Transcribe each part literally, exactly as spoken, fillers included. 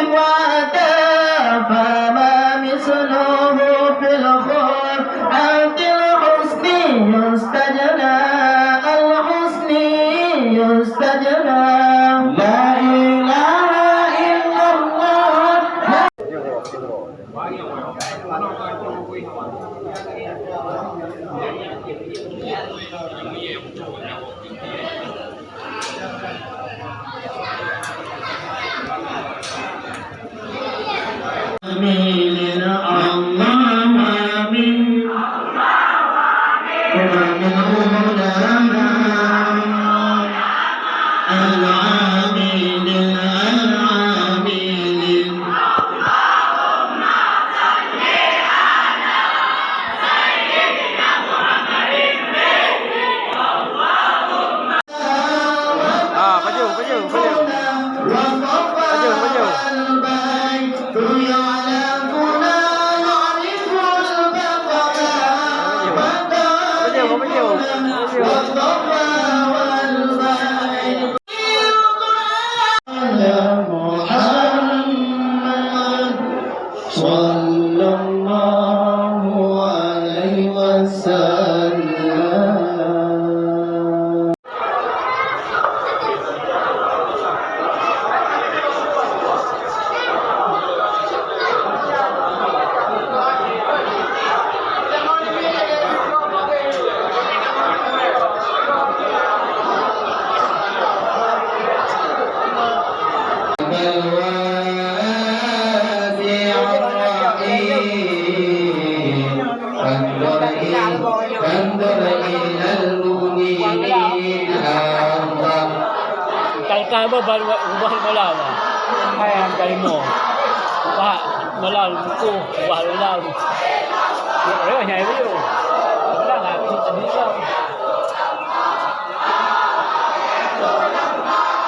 وأتى فما مثله في الخلقات الحسن يستجنى، الحسن يستجنى. لا إله إلا الله. آمين. اللهم آمين. اللهم آمين. العاملين، العاملين. Ah, pajoh, pajoh, pajoh. Pajoh, pajoh. Pajoh, pajoh, pajoh. Muhammad sallallahu alaihi wasallam. Fanzur ilal mu'minin. Kai-kai bah, bah, ubah malam. Hai, kai mo. Ubah malam, buku, ubah malam. Ya, ya, nyai beliau. Udah lah, kita bisa.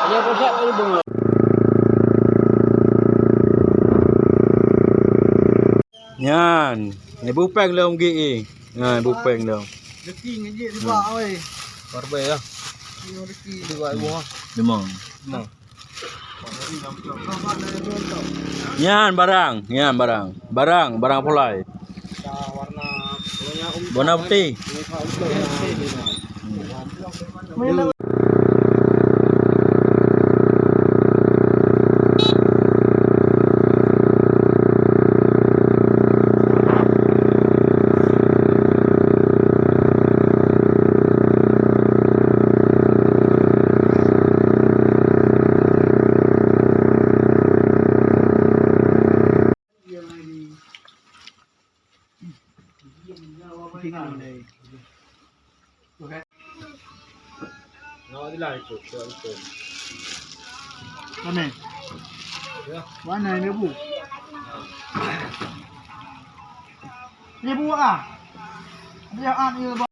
Dia pusat kali bunga. Nyan, ibu peng lom gi. Nyan, ibu peng lom. Rezeki ngejek di bak, oi. Korban ya. Rezeki. Di bak ibu, ha. Memang. Memang. Nyan barang, nyan barang. Barang, barang pulai. Warna putih. Mana? Ya. Mana ni, Bu? Ni, Bu, ah. Dia, ah, ni, Bu.